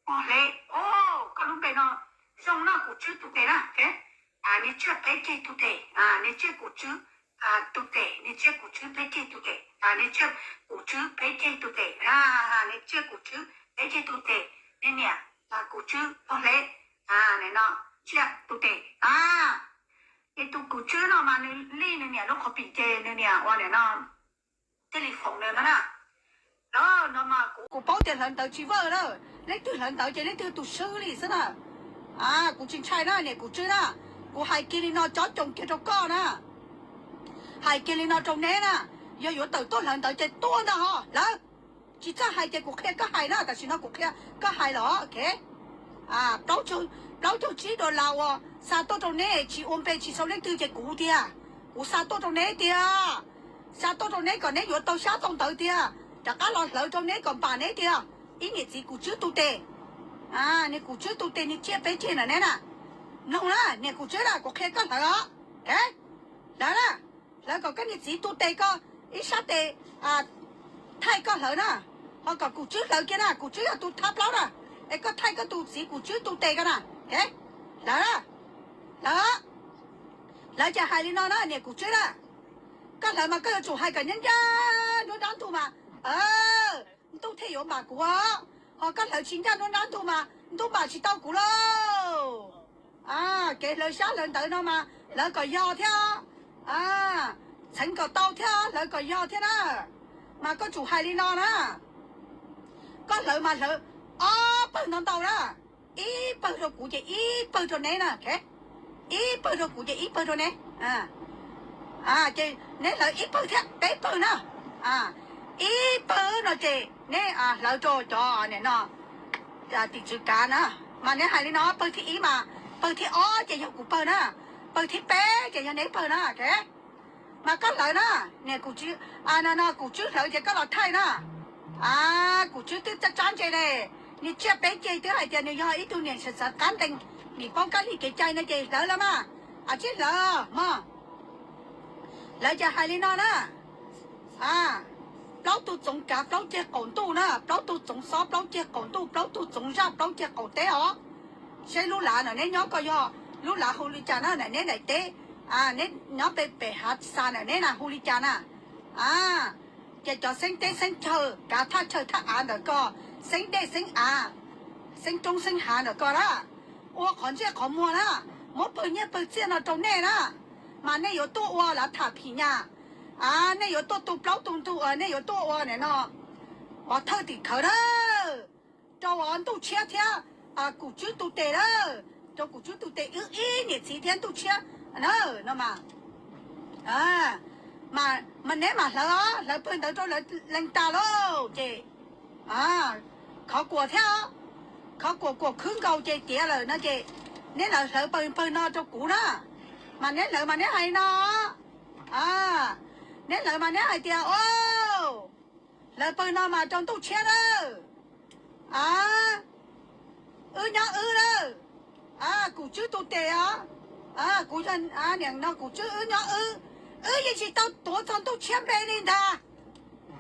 Pog Hleb, o, koj lub npe no zoo no, Kuv Tswb tus tes na. Niag tsiaj peb ceg tus tes, niag tsiaj Kuv Tswb tus tes, niag tsiaj Kuv Tswb peb ceg tus tes, niag tsiaj Kuv Tswb peb ceg tus tes, niag tsiaj Kuv Tswb peb ceg tus tes, niag niam Kuv Tswb, Pog Hleb, no, tsiaj tus tes. Ces tus Kuv Tswb no mas nws lij nws niam lub qhov pim ces nws niam ua niam no thiaj li foom nws no na. No mas kuv paub tias hlawv ntawv tsis vawj na. Leej twg hlawv ntawv ces leej twg tus swb li xwb na. Kuv tsis ntshai na niam Kuv Tswb na. Kuv hais kiag li no cob coos kiag rau koj na. Hais kiag li no rau neb na. Yog yuav tawm tuaj hlawv ntawv ces tuaj ntag ho hlawv. Tsis txawj hais ces kuv qhia koj hais na, tam sim no kuv qhia koj hais los. Plaub caug tsib dollar uas xa tuaj rau neb tsis ua npe tsis sau leej twg ces kuv tiag. Kuv xa tuaj rau neb tiag. Xa tuaj rau neb kom neb yuav tau xyab tau ntawv tiag, rov qab los hlawv rau neb kom npam neb tiag. Ib niam txiv Kuv Tswb tus tes, niag Kuv Tswb tus tes niag tsiaj peb ceg na neb na. Mloog na niam Kuv Tswb na, kuv qhia koj hlawv os. Hlawv na, hlawv kom koj niag txiv tu tes koj ib sab tes thaij koj hlawv na. Ho kom Kuv Tswb hlawv kiag na, Kuv Tswb yog tus thab plaub na, es koj thaij koj tus txiv Kuv Tswb tu tes koj na. Hlawv, hlawv, hlawv ces hais li no na niam Kuv Tswb na. Koj hlawv mas koj yuav tsum hais kom ncaj ncaj nruab nrab ntug mas ntuj thiaj yuav npam kuv. Ho koj hlawv tsis ncaj nruab nrab ntug mas ntuj npam tsis tau kuv lauj. Kev hlawv xyab hlawv ntawv no mas hlawv kom yog thiab, txheev kom tau thiab, hlawv kom yog thiab na. Mas koj tsum hais li no na. Koj hlawv mas hlawv ob pawg no ntau na. Ib pawg rau kuv ces ib pawg rau neb na. Ib pawg rau kuv ces ib pawg rau neb. Ces neb hlawv ib pawg thiab peb pawg na. Ib pawg no ces neb hlawv rau cov no tim tswv kav na. Mas neb hais li no, pawg thib ib mas, pawg thib ob ces yog kuv pawg na, pawg thib peb ces yog neb pawg na. Mas koj hlawv na, niam Kuv Tswb, no Kuv Tswb hlawv ces koj los thaij na. Kuv Tswb twb tsab tsab ntse ne, niag tsiaj peb ceg twb hais tias nws yog ib tug niam xav xav qab ntees, nim paub kab lig kev cai no ces hlawv los mas, a tsib hlawv mog. Hlawv ces hais li no na. Plaub tug txoov kav plaub ceg qaum ntuj na, plaub tug txoov xob plaub ceg qaum ntuj, plaub tug txoov zaj plaub ceg qaum teb os. Seb lub lav no neb nyob ko yog lub lav hu li cas na, neb daim teb, neb nyob pem pem hav xa na neb na hu li cas na. Ces cov xeeb teb xeeb chaw, kav thaj chaw thaj av ntawm ko, xeeb dej xeeb av, xeeb roob xeeb hav ntawm ko na, ua qhov ntsej qhov muag na, muab pawg nyiaj pawg txiaj no rau nej na. Mas nej yuav tuaj ua lav tham phim nyaj, nej yuav tuaj tu plaub tu ntug, nej yuav tuaj ua no pov thawj tim khawv na, rau Ntuj Tshiab thiab Kum Tswb tu tes na, rau Kum Tswb tu tes wb ib niam txiv thiab Ntuj Tshiab na. No mas, mas neb mam hlawv, hlawv pawg ntawd rau lawv lees tas lauj ces khov kuam thiab, khov kuam kuam khwb nkaus ces tiav lawm no ces neb lawv hlawv pawg pawg no rau kuv na. Mas neb hlawv mas neb hais no, neb hlawv mas neb hais tias, o, hlawv pawg no mas rau Ntuj Tshiab na. Wb nyob wb na, Kum Tswb tu tes os, kuv yog niam no Kum Tswb wb nyob wb, wb yeej tsis tau tuav txog Ntuj Tshiab npe li ntag,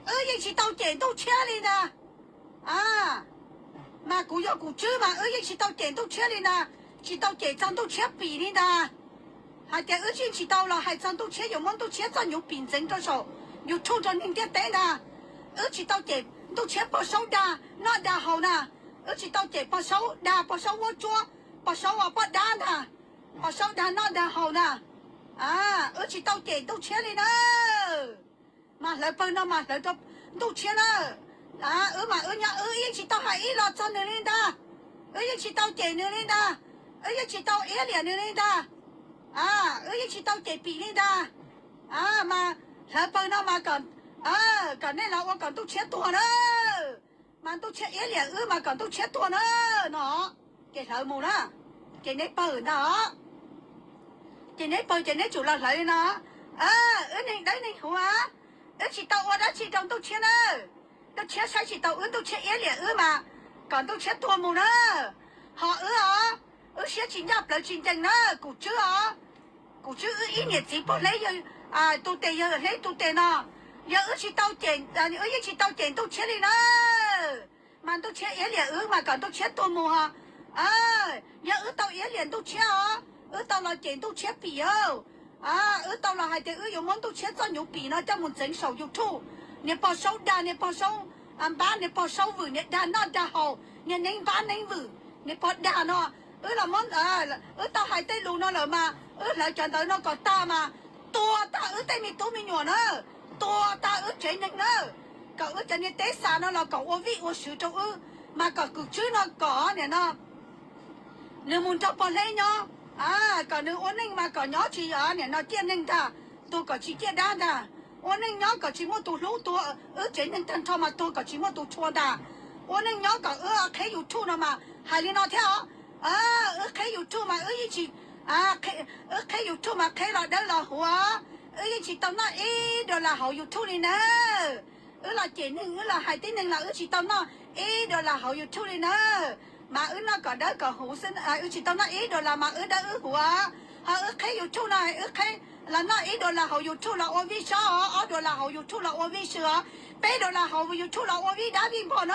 wb yeej tsis tau cem Ntuj Tshiab li ntag. Mas kuv yog Kum Tswb mas wb yeej tsis tau cem Ntuj Tshiab li ntag, tsis tau cem txog Ntuj Tshiab pim li ntag. Hais tias wb yeej tsis tau los hais txog Ntuj Tshiab yuav muab Ntuj Tshiab txoj nyuv pim ntxeev rau saum YouTube rau neeg ntiaj teb ntag. Wb tsis tau cem Ntuj Tshiab pog saub dag noj dag haus na, wb tsis tau cem pog saub dag pog saub huab tsuab, pog saub poj dab ntag, pog saub dag noj dag haus ntag. Wb tsis tau cem Ntuj Tshiab li na. Mas hlawv pawg no mas hlawv rau Ntuj Tshiab na. Wb mas wb nyob wb yeej tsis tau hais ib los txog nws li ntag, wb yeej tsis tau cem nws li ntag, wb yeej tsis tau iab liam nws li ntag, wb yeej tsis tau cem pim li ntag. Mas hlawv pawg no mas kom, kom nej los ua kom Ntuj Tshiab tuag na. Mas Ntuj Tshiab iab liam wb mas kom Ntuj Tshiab tuag na. No ces hlawv mus na, ces neb pawg ntag os. Ces neb pawg ces neb tsum los hlawv li no, wb neeg dawb neeg huv, wb tsis tau ua dab tsi rau Ntuj Tshiab na. Ntuj Tshiab saib tsis taus wb, Ntuj Tshiab iab liam wb mas kom Ntuj Tshiab tuag mus na. Ho wb os, wb siab tsis ncaj plawv tsis ncees na, Kum Tswb os. Kum Tswb wb ib niam txiv pog Hleb yawg, tu tes yawg Hleb tu tes no, yog wb tsis tau cem, wb yeej tsis tau cem Ntuj Tshiab li na. Mas Ntuj Tshiab iab liam wb mas kom Ntuj Tshiab tuag mus ho. Yog wb tau iab liam Ntuj Tshiab os, wb tau los cem Ntuj Tshiab pim os, wb tau los hais tias wb yuav muab Ntuj Tshiab txoj nyuv pim no coj mus ntxeev saum YouTube. Niag pog saub dag, niag pog saub npab, niag pog saub vwm, niag dag noj dag haus, niag neeb npab neeb vwm, niag pog dag no. Wb los muab, wb tau hais tej lus no lawm mas wb hlawv cov ntawv no kom tag mas tuag tag wb tej me tub me nyuam na, tuag tag wb tsev neeg na, kom wb cov niag teb xa no los kom ua vij ua sw rau wb, mas kom kws tswb no kom niam no nws mus nrog pog hleb nyob, kom nws ua neej mas kom nyob tsis niam no ciaj neeg ntag, tuag kom tsis ciaj dab ntag. Ua neej nyob kom tsis muaj tus hlub, tuag wb tsev neeg tag nrho mas tuag kom tsis muaj tus tshua ntag. Ua neej nyob kom wb qheb YouTube no mas hais li no thiab os. Wb qheb YouTube mas wb yeej tsis, wb qheb YouTube mas qheb los dawb los huv os. Wb yeej tsis tau noj ib dollar hauv YouTube li na. Wb los cem neeg, wb los hais tib neeg los wb tsis tau noj ib dollar hauv YouTube li na. Mas wb noj kom dawb kom huv xwb, wb tsis tau noj ib dollar mas wb dawb wb huv os. Ho wb qheb YouTube no, wb qheb los noj ib dollar hauv YouTube los ua vij sob os, ob dollar hauv YouTube los ua vij sw os, peb dollar hauv YouTube los ua vij dab vij npog na.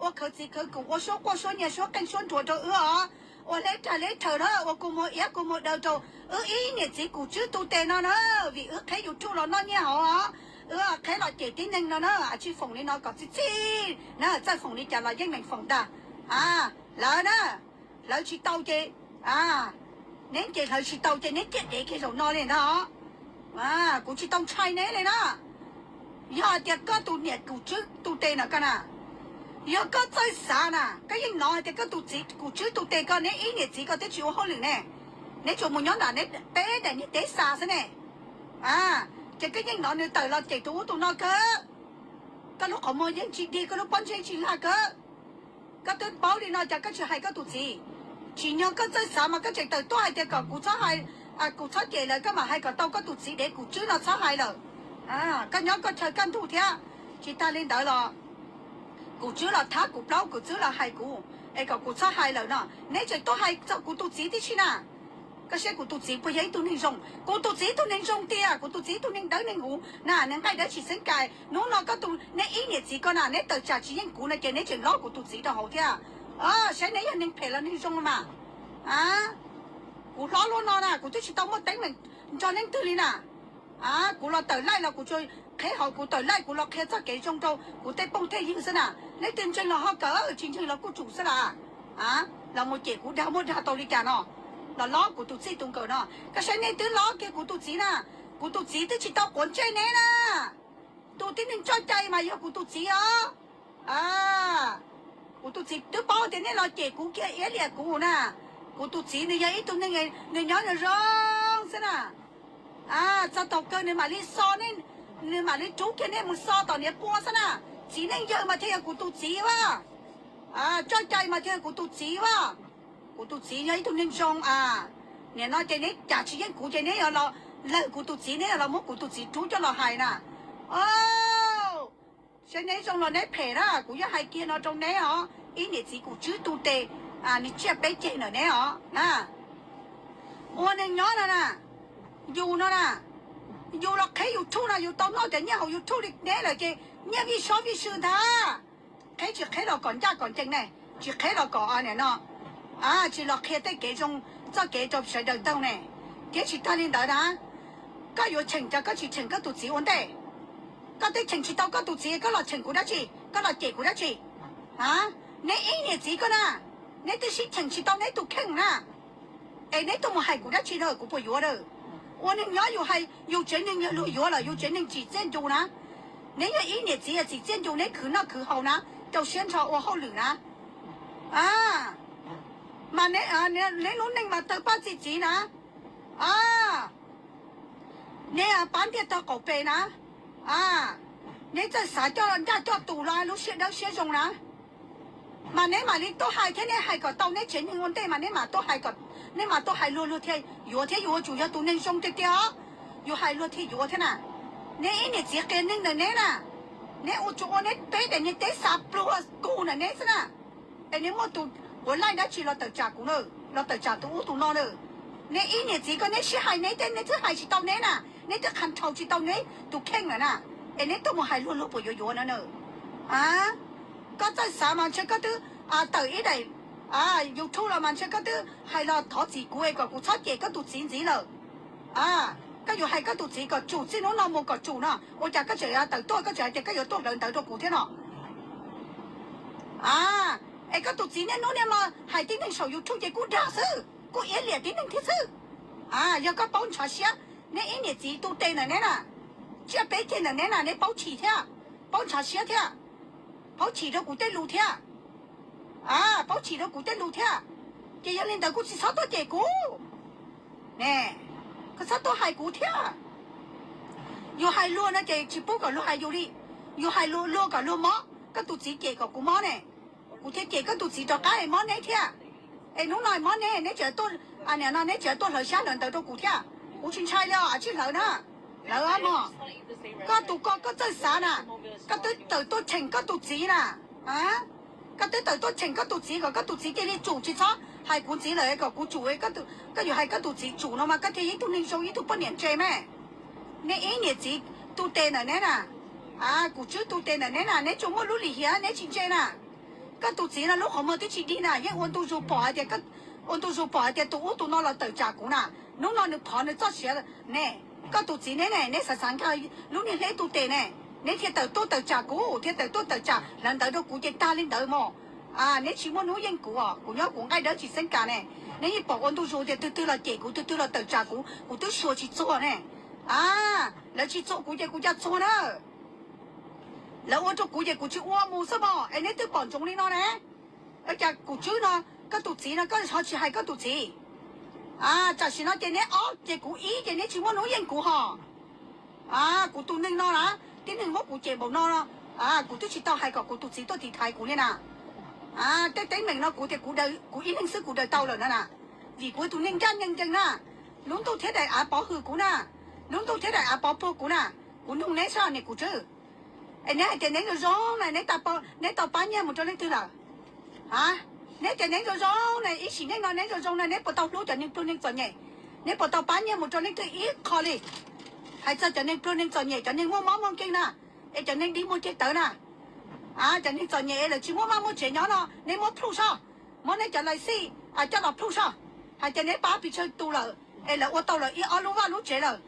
Ua khawv txiv khawv kum, ua suab quaj suab nyiav suab qeej suab nruas rau wb os. Ua hleb rag hleb rhaws na, ua kua muag iab kua muag daw rau wb ib niam txiv kum tswb tu tes no na, vim wb qheb YouTube los noj nyiaj hauv os. Wb qheb los cem tib neeg no na, a tsis foom li no kom txi txi na, txawj foom li cas los yeej meem foom ntag. Lawv na, hlawv tsis tau ces, neb ces hlawv tsis tau ces neb ciaj dev kiag zaum no li ntag. Kuv tsis tau ntshai neb li na. Yog hais tias koj tus niam kum tswb tu tes na koj na, yog koj txawj xav na, koj yeej hnov hais tias koj tus txiv kum tswb tu tes koj, neb ib niam txiv koj twb tsis ua hauj lwm ne, neb tsuas mus nyob nram peb daim niag teb xa xwb ne. Ces koj yeej hnov nws tawm los cem tus ub tus no kawg. Koj lub qhov muag yeej tsis dig, koj lub pob ntseg tsis lag kawg. Koj twb paub li no cas koj tsis hais koj tus txiv? Tsim nyog koj txawj xav mas koj tseem tawm tuaj hais tias kom kuv txhob hais, kuv txhob cem lawm, koj mam hais kom tau koj tus txiv dev kum tswb no txhob hais lawm. Koj nyob koj chaw kaj ntug thiab. Tsis tag li ntawd los kum tswb los thab kuv plaub, kum tswb los hais kuv es kom kuv txhob hais lawm no, neb tseem tuaj hais txog kuv tus txiv tib si na. Koj saib kuv tus txiv puas yog ib tug neeg zoo? Kuv tus txiv ib tug neeg zoo tiag, kuv tus txiv ib tug neeg dawb neeg huv na, neeg nqaij dawb tsis xeeb kais. Hnub no koj tus, neb ib niam txiv ko na, neb tawm tsam tsis yeej kuv no ces neb tseem lob kuv tus txiv rau hauv thiab. Saib neb yog neeg phem los neeg zoo mas. Kuv hlob luaj no na, kuv twb tsis tau muaj teeb meem nrog leej twg li na. Kuv los tawm laij los kuv tsuas qheb hauv kuv tawm laij, kuv los qhia txoj kev zoo rau kuv tej phooj tej ywg xwb na. Leej twg ntseeg los ho kawm, tsis ntseeg los kuj tsum xwb las. Los mus cem kuv dag muaj dag tau li cas no, los lob kuv tus txij tus nkawm no. Koj saib nej twb lob kiag kuv tus txiv na, kuv tus txiv twb tsis tau quav ntsej neb na. Tus tib neeg tso cai mas yog kuv tus txiv os. Kuv tus txiv twb paub tias nej los cem kuv kiag iab liam kuv na. Kuv tus txiv nws yog ib tug neeg, nws nyob nws zoo xwb na. Txog thaum kawg nws mam li xo nej, nws mam li rub kiag nej mus xo tom niam pua xwb na. Txiv neej yawg mas thiaj yog kuv tus txiv as. Tso cai mas thiaj yog kuv tus txiv as. Kuv tus txiv yog ib tug neeg zoo as. Nim no ces neb cas tsis yeej kuv ces neb yuav los lawm kuv tus txiv, neb yuav los muab kuv tus txiv rub coj los hais na. Saib neb zoo los neb phem na, kuv yuav hais kiag no rau neb os, ib niam txiv kum tswb tu tes, nws tsiaj peb ceg ntawm neb os na. Ua neeg nyob no na, yus no na, yus los qheb YouTube no, yus tau noj cov nyiaj hauv YouTube li neb lawm ces nyiaj vij sob vij sw ntag. Qheb tsis qheb los kom ncaj kom ncees ne, tsis qheb los kom niam no, tsis los qhia tej kev zoo txoj kev rau sawv daws taug ne. Thiab tsis tag li ntawd na, koj yuav cheem ces koj tsis cheem koj tus txiv ua ntej. Koj twb cheem tsis tau koj tus txiv, koj los cheem kuv dab tsi? Koj los cem kuv dab tsi? Neb ib niam txiv ko na, neb twb sib cheem tsis tau neb tus kheej na, es neb tuaj mus hais kuv dab tsi na, kuv puas yuav lawm? Ua neeg nyob yus hais yus tsev neeg yog luag yuav lawm, yus tsev neeg tsim txiaj ncu na. Neb yog ib niam txiv tsim txiaj ncu, neb khwv noj khwv haus na, rau siab nrho ua hauj lwm na. Mas neb lub neej mas tawg paj txi txiv na. Neb pab ntiaj tog qaum pes na. Neb txawj xav coj ncaj coj tus los lub siab dawb siab zoo na. Mas neb mam li tuaj hais thiab, neb hais kom tau neb tsev neeg ua ntej mas neb mam tuaj hais kom, neb mam tuaj hais luag luag thiaj yuav thiab, yus yuav tsum yog tus neeg zoo tiag tiag os, yus hais luag thiaj yuav thiab na. Neb ib niam txiv qias neeg ntawm neb na, neb ua tsuas ua neb peb daim niag teb xa pluag kug ntawm neb xwb na. Es neb muaj tus quav laij dab tsi los tawm tsam kuv na, los tawm tsam tus ub tus no na? Neb ib niam txiv ko neb sib hais neb tej, neb twb hais tsis tau neb na, neb twb qha nrhau tsis tau neb tus kheej lawm na, es neb tuaj mus hais luag luag puas yuav yuav no na? Koj txawj xav mas ntshe koj twb tawm ib daim YouTube los mas ntshe koj twb hais los thov txim kuv es kom kuv txhob cem koj tus txiv ntxiv lawm. Koj yuav hais koj tus txiv kom tsum, txij hnub no mus kom tsum no, ua cas koj tseem tawm tuaj, koj tseem hais tias koj yuav tuaj hlawv ntawv rau kuv thiab no? Es koj tus txiv niaj hnub niaj hmo hais tib neeg saum YouTube ces kuj dag xwb, kuj iab liam tib neeg thiab xwb. Yog koj paub ntshav siab, neb ib niam txiv tu tes ntawm neb na, tsiaj peb ceg ntawm neb na, neb paub chim thiab, paub ntshav siab thiab, paub chim rau kuv tej lus thiab, paub chim rau kuv tej lus thiab, ces yog li ntawd kuj tsis txhob tuaj cem kuv ne, koj txhob tuaj hais kuv thiab. Yus hais luag no ces tsis pub kom luag hais yus li, yus hais luag kom luag mob, koj tus txiv cem kom kuv mob ne, kuv thiaj cem koj tus txiv rov qab es mob neb thiab. Es hnub no mob neb, neb tseem tuaj, nim no neb tseem tuaj hlawv xyab hlawv ntawv rau kuv thiab, kuv tsis ntshai li os, a tsij hlawv na, hlawv mog. Koj tus ko koj txawj xav na, koj twb tawm tuaj cheem koj tus txiv na, koj twb tawm tuaj cheem koj tus txiv kom koj tus txiv cia li tsum, tsis txhob hais kuv ntxiv lawm, kom kuv tsum, koj yuav hais koj tus txiv tsum no mas koj thiaj yog ib tug neeg zoo, ib tug poj niam ntse me. Neb ib niam txiv tu tes ntawm neb na, kuv Tswb tu tes ntawm neb na, neb tsuas muaj lub lim hiam, neb tsis ntse na. Koj tus txiv no lub qhov muag twb tsis dig na, yeej ua ntu zus pom hais tias, ua ntu zus pom hais tias tus ub tus no los tawm tsam kuv na. Hnub no nws phov nws txoj sia ne. Koj tus txiv neb ne, neb xav xav nkag lub niag hleb tu tes ne, neb thiaj tawm tuaj tawm tsam kuv, thiaj tawm tuaj tawm tsam hlawv ntawv rau kuv ces tag li ntawd mog. Neb tsis muaj hnub yeej kuv os, kuv nyob kuv nqaij dawb tsis xeeb kas ne. Neb yeej pom ua ntu zus tias twg twg los cem kuv, twg twg los tawm tsam kuv, kuv twb suas tsis txuag ne. Lawv tsis txuag kuv ces kuv cas txuag na. Lawv ua rau kuv ces kuv tsis ua mus xwb mog, es neb twb pom ntsoov li no ne. Ua cas kuv Tswb no, koj tus txiv no koj ho tsis hais koj tus txiv? Tam sim no ces neb ob ces kuv ib ces neb tsis muaj hnub yeej kuv hos. Kuv tus neeg no na, tib neeg muab kuv cem npaum no, kuv twb tsis tau hais kom kuv tus txiv tuaj tiv thaiv kuv li na. Tej teeb meem no kuv tias kuv ib leeg xwb kuv daws tau lawm no na, vim kuv tus neeg ncaj ncees ncees na. Lub ntuj thiab daim av pov hwm kuv na, lub ntuj thiab daim av pov puag kuv na. Kuv nug neb sab niam kuv Tswb, es neb hais tias neb zoo zoo na, neb tau pab nyiaj mus rau leej twg lawm? Neb tias neb zoo zoo na, ib sim neej no neb zoo zoo na, neb puas tau hlub cov neeg pluag neeg txom nyem? Neb puas tau pab nyiaj mus rau leej twg ib qho li? Hais txog cov neeg pluag neeg txom nyem, cov neeg muaj mob muaj nkeeg na, es cov neeg dig muag ceg tawv na, cov neeg txom nyem es lawv tsis muaj vaj muaj tsev nyob no, neb muab plhuj soj, muab neb cov lais xij coj los plhuj soj, hais tias neb pab pes tsawg tus lawm, es lawv ua tau lawv ib ob lub vaj lub tsev lawm.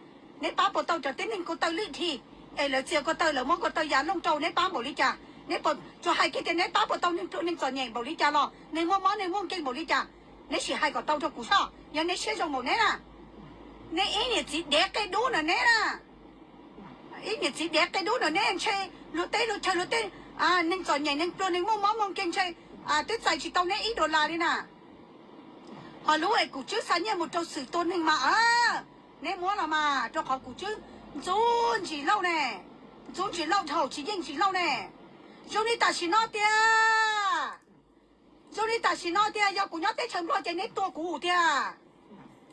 Neb pab puas tau cov tib neeg ko taw lwj dhi, es lawv txias ko taw, lawv muab ko taw ya looj rau, neb pab npaum li cas? Neb puas tsuas hais kiag tias neb pab puas tau neeg pluag neeg txom nyem npaum li cas los, neeg muaj mob neeg muaj nkeeg npaum li cas? Neb sim hais kom tau rau kuv soj, yog neb siab zoo npaum neb na. Neb ib niam txiv dev qe dub na neb na. Ib niam txiv dev qe dub na neb, ntshe luag teb luag chaw luag tej neeg txom nyem neeg pluag neeg muaj mob muaj nkeeg ntshe twb txais tsis tau neb ib dollar li na. Ho lub es kuv Tswb xa nyiaj mus rau xwm tua neeg mas, neb muab los mas, rau qhov kuv Tswb ntxub Ntsis Lauj ne, ntxub Ntsis Lauj dhau tsis yeej Ntsis Lauj ne. Zoo li tam sim no tiag, zoo li tam sim no tiag, yog kuv nyob teb chaws Nplog ces neb tua kuv tiag.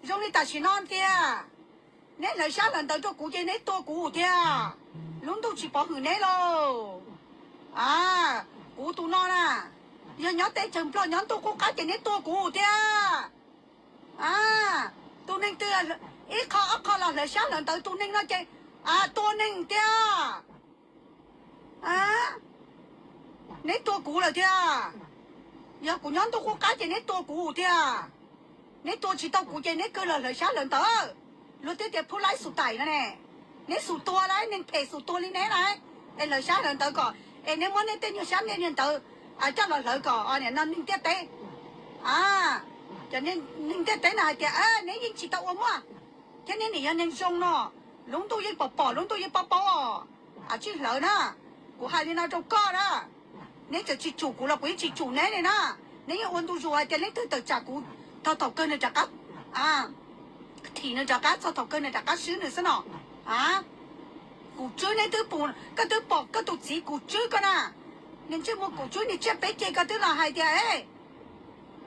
Zoo li tam sim no tiag, neb hlawv xyab hlawv ntawv rau kuv ces neb tua kuv tiag. Lub ntuj tsis pov hwm neb lauj. Kuv tus no na, yog nyob teb chaws Nplog nyob ntuj qub qab ces neb tua kuv tiag. Tus neeg twg ib qho ob qho los hlawv xyab hlawv ntawv tus neeg no ces tua neeg tiag. Neb tua kuv lawm tiag. Yog kuv nyob ntuj qub qab ces neb tua kuv tiag. Neb tua tsis tau kuv ces neb kawg los hlawv xyab hlawv ntawv. Luag twb tias phub laib xus taim no ne, neb xus tua lawm, neeg phem xus tua li neb lawm, es hlawv xyab hlawv ntawv kom, es neb muab neb tej nyuag xyab niaj niag ntawv coj los hlawv kom nim no neeg ntiaj teb, cov neeg ntiaj teb no hais tias neb yeej tsis tau ua muaj, thiab neb nim yog neeg zoo no, lub ntuj yeej pom pom, lub ntuj yeej paub paub os. Tsij hlawv na, kuv hais li no rau koj na, neb txawm tsis tsum kuv los kuv yeej tsis tsum neb li na. Neb yeej ua ntu zus hais tias leej twg tawm tsam kuv, thaum thaum kawg nws rov qab, thim nws rov qab, txog thaum kawg nws rov qab swb nws xwb no. Kuv Tswb neb twb pum, koj twb pom koj tus txiv Kuv Tswb koj na, nws ntsej muag Kuv Tswb nws tsiaj peb ceg koj twb los hais tias,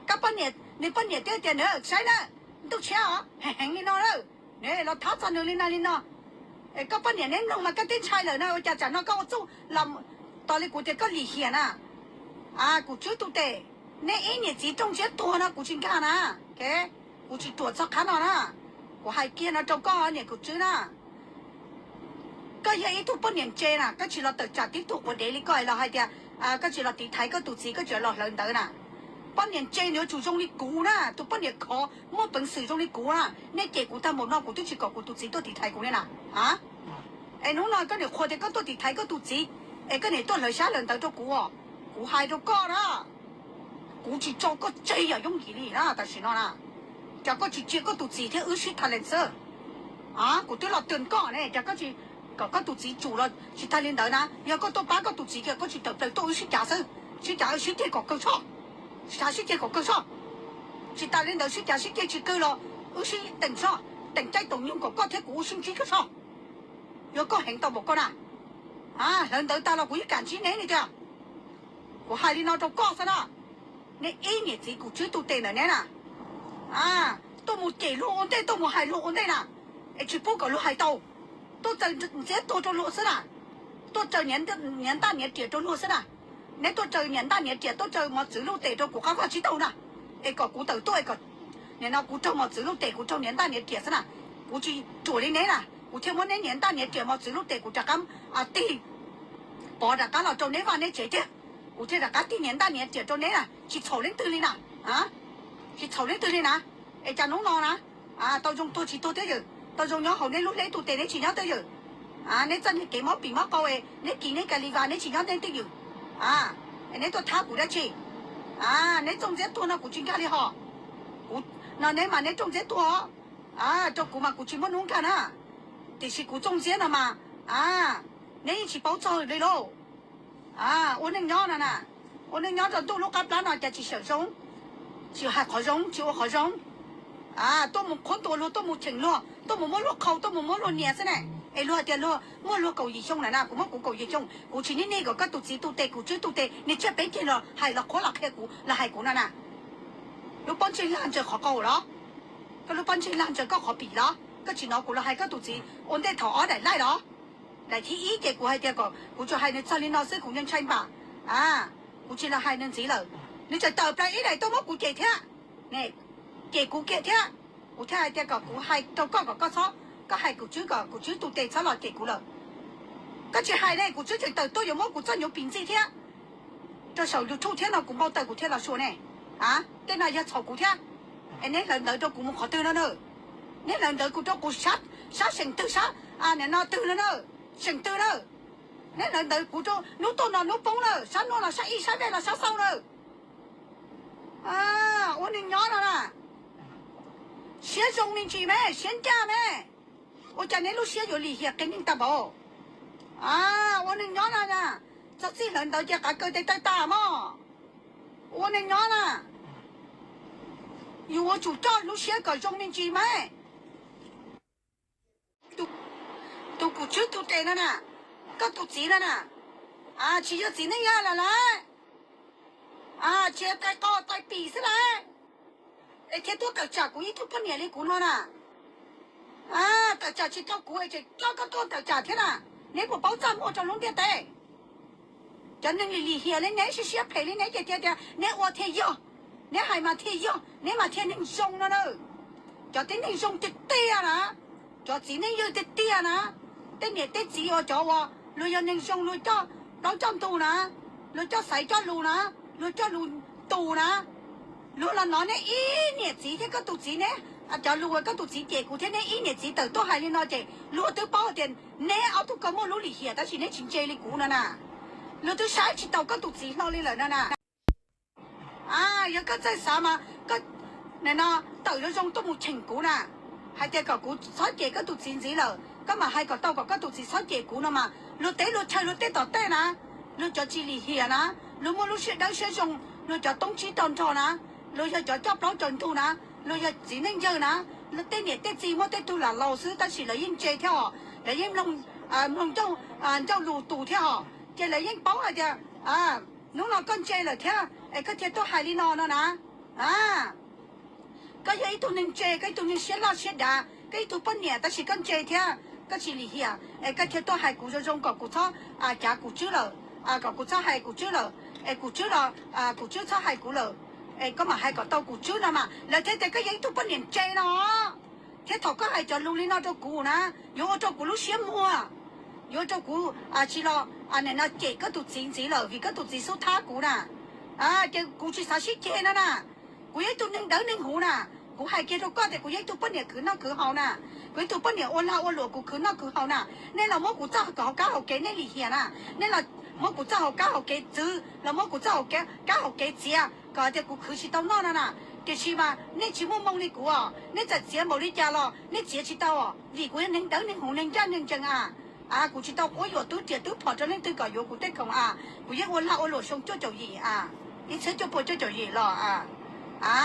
koj poj niam, nws poj niam twb tias nws saib na, ntuj tshiab os, heev heev li no lawm, nws los thab txog nws li no li no. Koj poj niam neb mloog mas koj twb ntshai lawm na, ua cas tsam no koj ua txuj los tos li kuv tias koj lim hiam na. Kuv Tswb tus tes, neb ib niam txiv rooj ntsiab tuag no kuv tsis nkag na. Kuv tsis ruam txog qhov no na. Kuv hais kiag no rau koj niam Kuv Tswb na, koj yog ib tug poj niam ntse na, koj tsis los tawm tsam tib tug quav dev li koj los hais tias Koj tsis los tiv thaiv koj tus txiv, koj tsis los hlawv ntawv na. Poj niam ntse nws yuav tsum zoo li kuv na, tus poj niam khov muaj peev xwm zoo li kuv na. Nej cem kuv tag npaum no kuv twb tsis kom kuv tus txiv tuaj tiv thaiv kuv li na. Es hnub no koj niam qhuas tias koj tuaj tiv thaiv koj tus txiv, es koj niam tuaj hlawv xyab hlawv ntawv rau kuv os. Kuv hais rau koj na, kuv tsis tso koj tseg yog yooj yim li na tam sim no na. Cas koj tsis cia koj tus txiv thiab wb sib tham lees xwb? Kuv twb los twb koj ne, cas koj tsis kom koj tus txiv tsum los tsis tag li ntawd na. Yog koj tuaj pab koj tus txiv ces koj tsis tawm plaws tuaj wb sib cav xwb, sib cav sib ceg kom kawg soj, sib cav sib ceg kom kawg soj. Tsis tas li ntawd sib cav sib ceg tsis kawg los wb sib teem soj, teem caij teem nyoog kom koj thiab kuv wb sib ntsib kawg soj. Yuav koj heev tau npaum koj na. Hlawv ntawv tag los kuv yeej kam ntsib neb li tiag. Kuv hais li no rau koj xwb na. Neb ib niam txiv kuv tswb tu tes ntawm neb na, tuaj mus cem luag ua ntej, tuaj mus hais luag ua ntej na, es tsis pub kom luag hais tau. Tuaj tsaws ntxiab tuag rau luag xwb na, tuaj tsaws niam ntaj niam riam rau luag xwb na. Neb tuaj tsaws niam ntaj niam riam, tuaj tsaws mos txwv luj tes rau kuv qab vaj tsib taug na, es kom kuv tawm tuaj, nim no kuv raug mos txwv luj tes, kuv raug niam ntaj niam riam xwb na. Kuv tsis ruam li neb na, kuv thiaj muab neb niam ntaj niam riam mos txwv luj tes kuv rov qab tig pov rov qab los rau neb vaj neb tsev tiag. Kuv thiaj rov qab tig niam ntaj niam riam rau neb na, tsis txhaum leej twg li na. Tsis txhaum leej twg li na. Es cas hnub no na, tau zoo tuag tsis tuag twj ywm, tau zoo nyob hauv neb lub hleb tu tes neb tsis nyob twj ywm. Neb txoj niag kev mob pim mob qau es neb kis neb ka li vas neb tsis nyob neb twj ywm. Es neb tuaj thab kuv dab tsi? Neb rooj ntxiab tuag no kuv tsis nkag li hos. Kuv no neb mas neb rooj ntxiab tuag rau kuv mas kuv tsis muaj hnub nkag na. Tiam sis kuv rooj ntxiab no mas neb yeej tsis paub txog li lauj. Ua neej nyob no na, ua neej nyob rau ntuj lub qab plab no cas tsis xyaum zoo, tsis hais qhov zoo tsis ua qhov zoo. Tuaj mus qhuab ntuas luag, tuaj mus cheem luag, tuaj mus muab luag qhau, tuaj mus muab luag nias xwb ne. Es luag hais tias luag muaj luag kaum yim xyoo lawm na, kuv muab kuv kaum yim xyoo, kuv tsis niaj hnub kom koj tus txiv tu tes, kuv tswb tu tes, niag tsiaj peb ceg los hais los qhuab los qhia kuv los hais kuv no na. Lub pob ntseg lag ntsaws qhov qau los? Koj lub pob ntseg lag ntsaws koj qhov pim los? Koj tsis hnov kuv los hais koj tus txiv ua ntej thaum ob daim laij los? Daim thib ib ces kuv hais tias kom kuv tsuas hais nws txog li no xwb, kuv ntshai npam, kuv tsis los hais nws ntxiv lawm. Nws tseem tawm plaws ib daim tuaj muab kuv cem thiab. Cem kuv kiag thiab. Kuv thiaj hais tias kom kuv hais rau koj kom koj txhob, koj hais kuv tswb kom kuv tswb tu tes txhob los cem kuv lawm. Koj tsis hais ne, kuv tswb tseem tawm tuaj yuav muab kuv txoj nyuv pim ntxij thiab rau saum YouTube thiab no, kuv npau taws kuv thiaj los xyuas ne. Tej no yog txhaum kuv thiab. Es neb hlawv ntawv rau kuv mus qhov twg no na? Neb hlawv ntawv kuv rau kuv sab seem twg, sab nim no twg no na? Seem twg na? Neb hlawv ntawv kuv rau hnub tuaj no hnub poob na, sab nuj los sab ib, sab vej los sab xaus na. Ua neeg nyob no na, siab zoo me ntsis me, siab ncaj me, ua cas neb lub siab yuav lim hiam qias neeg tag npaum? Ua neeg nyob no na, txog txij hlawv ntawv ces qav kaws tes taw tas mog. Ua neeg nyob na, yus yuav tsum coj lub siab kom zoo me ntsis me. Tus kuv tswb tus tes no na, koj tus txiv no na, tsis yog txiv neej yawg lawm lauj, tsis yog tais qos tais pim xwb lauj, es thiaj tuaj tawm tsam kuv ib tug poj niam li kuv no na. Tawm tsam tsis tau kuv es tseem coj koj tuaj tawm tsam thiab na. Neb puas paub txaj muag rau lub ntiaj teb? Cov neeg lim lim hiam li neb, siab siab phem li neb ces thiaj tias neb ua thiaj yog, neb hais mas thiaj yog, neb mas thiaj neeg zoo no na. Cov tib neeg zoo tiag tiag na, cov txiv neej yawg tiag tiag na, tej niam tej txiv uas cov uas luag yog neeg zoo luag coj plaub coj ntug na, luag coj xaiv coj lus na, luag coj lus tus na, luag los hnov neb ib niam txiv thiab koj tus txiv neb, cov lus uas koj tus txiv cem kuv thiab neb ib niam txiv tawm tuaj hais li no ces luag twb paub tias neb ob tug ko muaj lub lim hiam tab sis neb tsis ntse li kuv no na. Luag twb saib tsis taus koj tus txiv hlo li lawm no na. Yog koj txawj xav mas koj no tawm zoo zoo tuaj mus cheem kuv na, hais tias kom kuv txhob cem koj tus txiv ntxiv lawm, koj mam hais kom tau kom koj tus txiv txhob cem kuv no mas luag teb luag chaw luag tej tom tej na, luag cov tsis lim hiam na, luag muaj lub siab dawb siab zoo, luag cov toob tsib rau nrho na, luag yog cov coj plaub coj ntug na, luag yog txiv neej yawg na, luag tej niam tej txiv muaj tej tug lam laus xwb tab sis lawv yeej ntse thiab os, lawv yeej mloog ncauj lus tus thiab os, ces lawv yeej paub hais tias hnub no koj ntse lawm thiab es koj thiaj tuaj hais li no no na. Koj yog ib tug neeg ntse, koj ib tug neeg siab loj siab dav, koj ib tug poj niam tab sis koj ntse thiab koj tsis lim hiam es koj thiaj tuaj hais kuv zoo zoo kom kuv txhob cav kuv tswb lawm, kom kuv txhob hais kuv tswb lawm, es kuv tswb los kuv tswb txhob hais kuv lawm, es koj mam hais kom tau kuv tswb no mas lawv thiaj tias koj yog ib tug poj niam ntse no. Thiab thaum koj hais cov lus li no rau kuv na, yuav ua rau kuv lub siab muag. yuav rau kuv tsis los nim no cem koj tus txiv ntxiv lawm vim koj tus txiv xub thab kuv na. Ces kuv tsis xav sib ceg no na. Kuv yog ib tug neeg dawb neeg huv na. Kuv hais kiag rau koj tias kuv yog ib tug poj niam khwv noj khwv haus na. Kuv ib tug poj niam ua lag ua luam kuv khwv noj khwv haus na. Nej los muab kuv txoj hauv kab hauv kev nej lim hiam na. Nej los muab kuv txoj hauv kab hauv kev txwv, los muab kuv txoj hauv kev, kab hauv kev txiav kom tias kuv khwv tsis tau noj no na. Tiam sis mas nej tsis muaj moo li kuv os. Nej txawm txiav npaum li cas los nej txiav tsis tau os, vim kuv yog neeg dawb neeg huv neeg ncaj neeg ncees a. Kuv tsis tau quab yuam twb riam twb phom rau leej twg kom yuav kuv tej khoom a. Kuv yeej ua lag ua luam xyoo cuaj caum yim a, ib txhiab cuaj puas cuaj caum yim los a. A,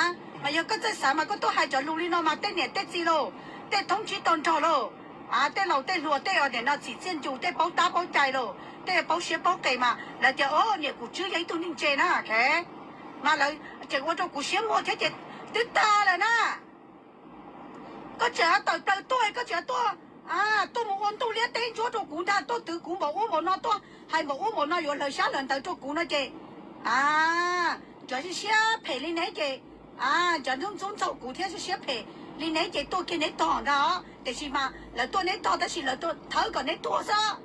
mas yog koj txawj xav mas koj tuaj hais cov lus li no mas tej niam tej txiv lauj, tej thoob tsib tog nrog lauj, a, tej laus tej hluas tej nim no txim txiaj ntsig tej paub tab paub cai lauj, tej paub siab paub qes mas lawv tias o niam kuv tswb yog ib tug neeg ntse na. Mas lawv tseem ua rau kuv siab muag thiab ces twb tag lawm na. Koj tseem tawm plaws tuaj, koj tseem tuaj, tuaj mus ua ntuj liab teb ntsuab rau kuv ntag, tuaj twv kuv npaum ub npaum no, tuaj hais npaum ub npaum no yuav hlawv xyab hlawv ntawv rau kuv no ces, a, cov siab phem li neb ces, a, cov ntxub ntxaug kuv thiab siab phem li neb ces tuaj kiag neb tog ntag. Tiam sis mas lawv tuaj neb tog tab sis lawv tuaj thawb kom neb tuag xwb.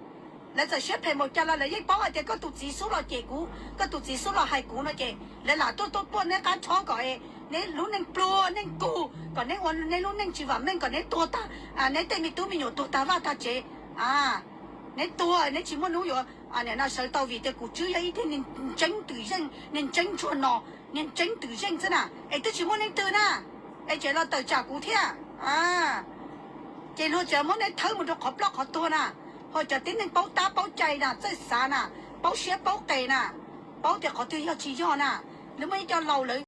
Lawv txawm siab phem npaum cas los lawv yeej paub hais tias koj tus txiv xub los cem kuv, koj tus txiv xub los hais kuv no ces lawv lam tuaj tuaj puaj neb qab tshob kom neb lub neej pluag neej kug, kom neb ua neb lub neej tsis vam meej, kom neb tuag tag, neb tej me tub me nyuam tuag tag vaj tag tsev. Neb tuag neb tsis muaj hnub yuav, nim no sawv tau vim tias kuv tswb yog ib tug neeg ntseeb twm zeej, neeg ntseeb ntsuag no, neeg ntseeb twm zeej xwb na, es twb tsis muaj leej twg na, es tseem los tawm tsam kuv thiab. Ces luag tseem muab neb thawb mus rau qhov ploj qhov tuag na. Ho cov tib neeg paub tab paub cai na, txawj xav na, paub siab paub qes na, paub tias qhov twg yog tsis yog na. Lawv muaj ib co laus lawv